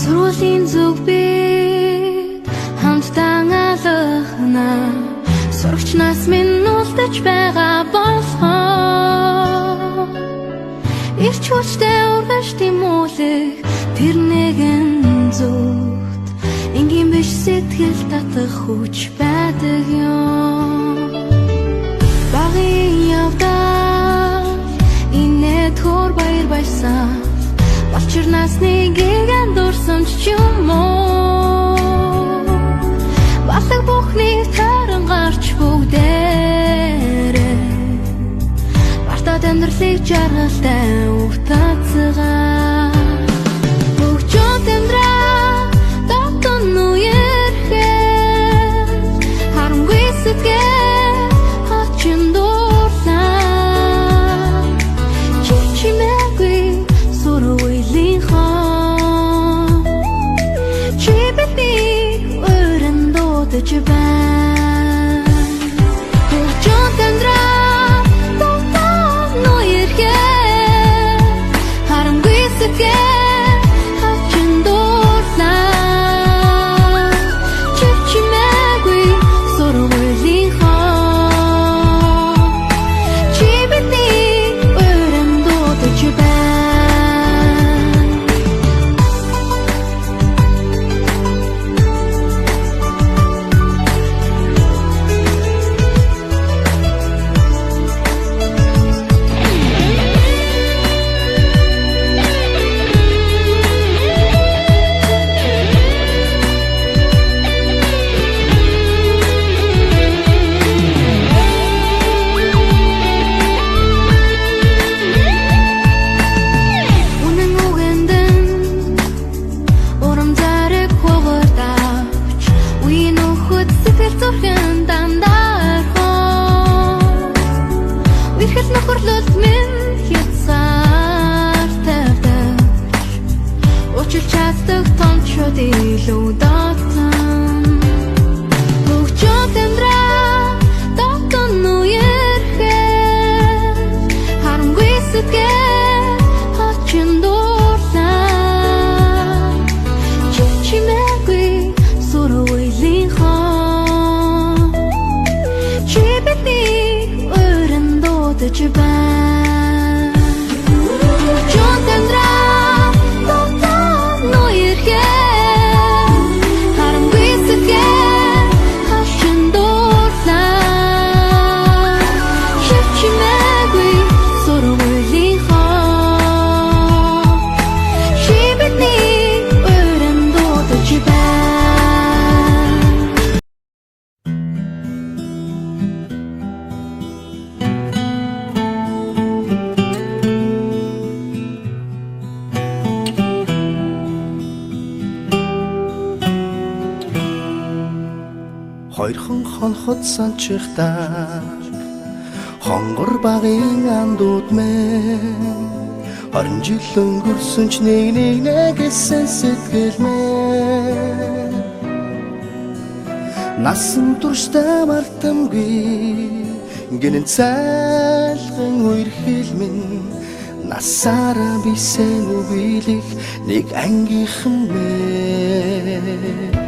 Сургуулийн зүг бид хамтдаа алгана. Сурагч нас минь үлдэж байгаа болохоо. Ирч хүчтэй ургаж тэмүүлэх тэр нэгэн зүгт энгийн биш сэтгэл татах хүч байдаг юм. Багын явдал инээд хөр баяр баясаа Балчир насны андуурсан ч юм уу. Балаг бүхнийг таран гарч бүгдээрээ Бартад амьдралыг жаргалтай утацгаа. Хөгжөөд амьдрал дотн үерхэл харамгүй сэтгэл хачин дуурлаа. Чи чимээгүй сургуулийн хон чи бидний өрөн дуудаж байна. Хөгжөөд амьдрал дотн үерхэл харамгүй сэтгэл хачин дуурлаа. Чи чимээгүй сургуулийн хон чи бидний өрөн дуудаж байна. Үнэн үгэндэн урам зориг хугардавч үеийн нөхөд сэтгэл зүрхэн дандаа орхон. Үерхэл нөхөрлөлт минь хязгаар тавьдаг. Уучлж чаддаг томчууд илүү дотн. Хөгжөөд амьдрал дотн үерхэл харамгүй сэтгэл хачин дуурлаа. Чи чимээгүй сургуулийн хон чи бидний өрөн дуудаж байна. Хөгжөөд амьдрал дотн үерхэл харамгүй сэтгэл хачин дуурлаа. Чи чимээгүй сургуулийн хон чи бидний өрөн дуудаж байна. Хоёрхан хонхот санчихдаг хонгор багын андууд мэн 20 жил өнгөрсөн ч нэг нэг нэгсэн сэтгэл мэн насан туршдаа мартамгүй гинэн цайлган үерхэл минь насаараа бисэн үгүйлэх нэг ангийнхан мэн.